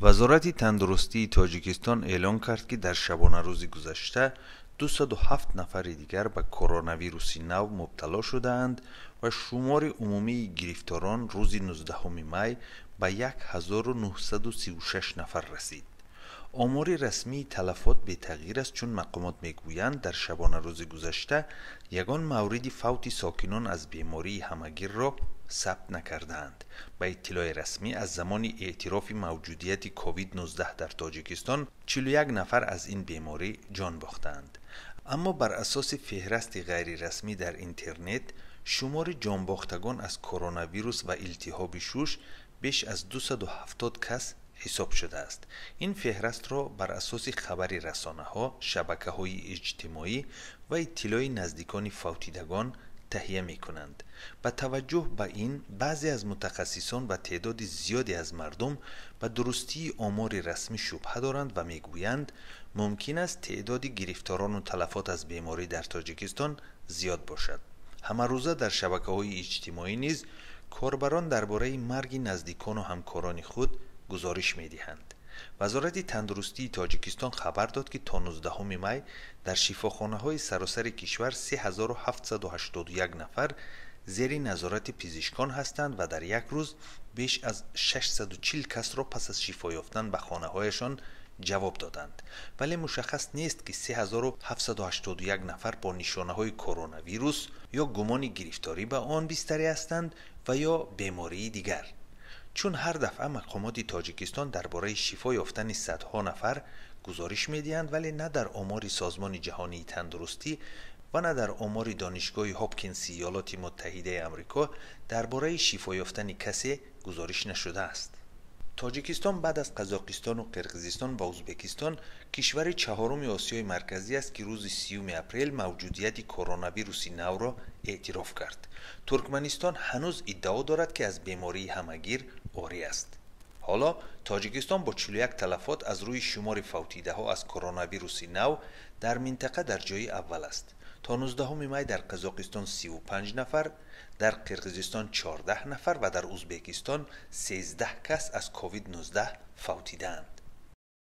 Вазорати тандурустии Тоҷикистон эълон кард, ки дар шабонарӯзи гузашта 207 нафари дигар ба коронавируси нав мубтало шудаанд ва шумори умумии гирифторон рӯзи 19 май ба 1936 нафар расид. Омори расмии талафот бетағйир аст, чун мақомот мегӯянд, дар шабонарӯзи гузашта ягон мавриди фавти сокинон аз бемории ҳамагирро сабт накардаанд. Ба иттилои расмӣ, аз замони эътирофи мавҷудияти COVID-19 дар Тоҷикистон 41 нафар аз ин беморӣ ҷон бохтаанд. Аммо бар асоси феҳрасти ғайрирасмӣ дар интернет, шумори ҷонбохтагон аз коронавирус ва илтиҳоби шуш беш аз 270 кас ҳисоб шудааст. Ин феҳрастро бар асоси хабари расонаҳо, шабакаҳои иҷтимоӣ ва иттилои наздикони фавтидагон таҳия мекунанд. Ба таваҷҷӯҳ ба ин, баъзе аз мутахассисон ва теъдоди зиёде аз мардум ба дурустии омори расмӣ шубҳа доранд ва мегӯянд, мумкин аст теъдоди гирифторону талафот аз беморӣ дар Тоҷикистон зиёд бошад. Ҳамарӯза дар шабакаҳои иҷтимоӣ низ корбарон дар бораи марги наздикону ҳамкорони худ гузориш медиҳанд. Вазорати тандурустии Тоҷикистон хабар дод, ки то 19 май дар шифохонаҳои саросари кишвар 3781 нафар зери назорати пизишкон ҳастанд ва дар як рӯз беш аз 640 касро пас аз шифо ёфтан ба хонаҳояшон ҷавоб доданд. Вале мушаххас нест, ки 3781 нафар бо нишонаҳои коронавирус ё гумони гирифторӣ ба он бистарӣ ҳастанд ва ё бемории дигар. Чун ҳар дафъа мақомоти Тоҷикистон дар бораи шифо ёфтани садҳо нафар гузориш медиҳанд, вале на дар омори Созмони ҷаҳонии тандурустӣ ва на дар омори Донишгоҳи Ҳопкинси Иёлоти Муттаҳидаи Амрико дар бораи шифо ёфтани касе гузориш нашудааст. Тоҷикистон баъд аз Қазоқистону Қирғизистон ва Узбекистон кишвари чаҳоруми Осиёи Марказӣ аст, ки рӯзи 30 апрел мавҷудияти коронавируси навро эътироф кард. Туркманистон ҳанӯз иддао дорад, ки аз бемории ҳамагир орӣ аст. Ҳоло Тоҷикистон бо 41 талафот аз рӯи шумори фавтидаҳо аз коронавируси нав дар минтақа дар ҷои аввал аст. То 19 май дар Қазоқистон 35 нафар, дар Қирғизистон 14 нафар ва дар Узбекистон 13 кас аз COVID-19 фавтидаанд.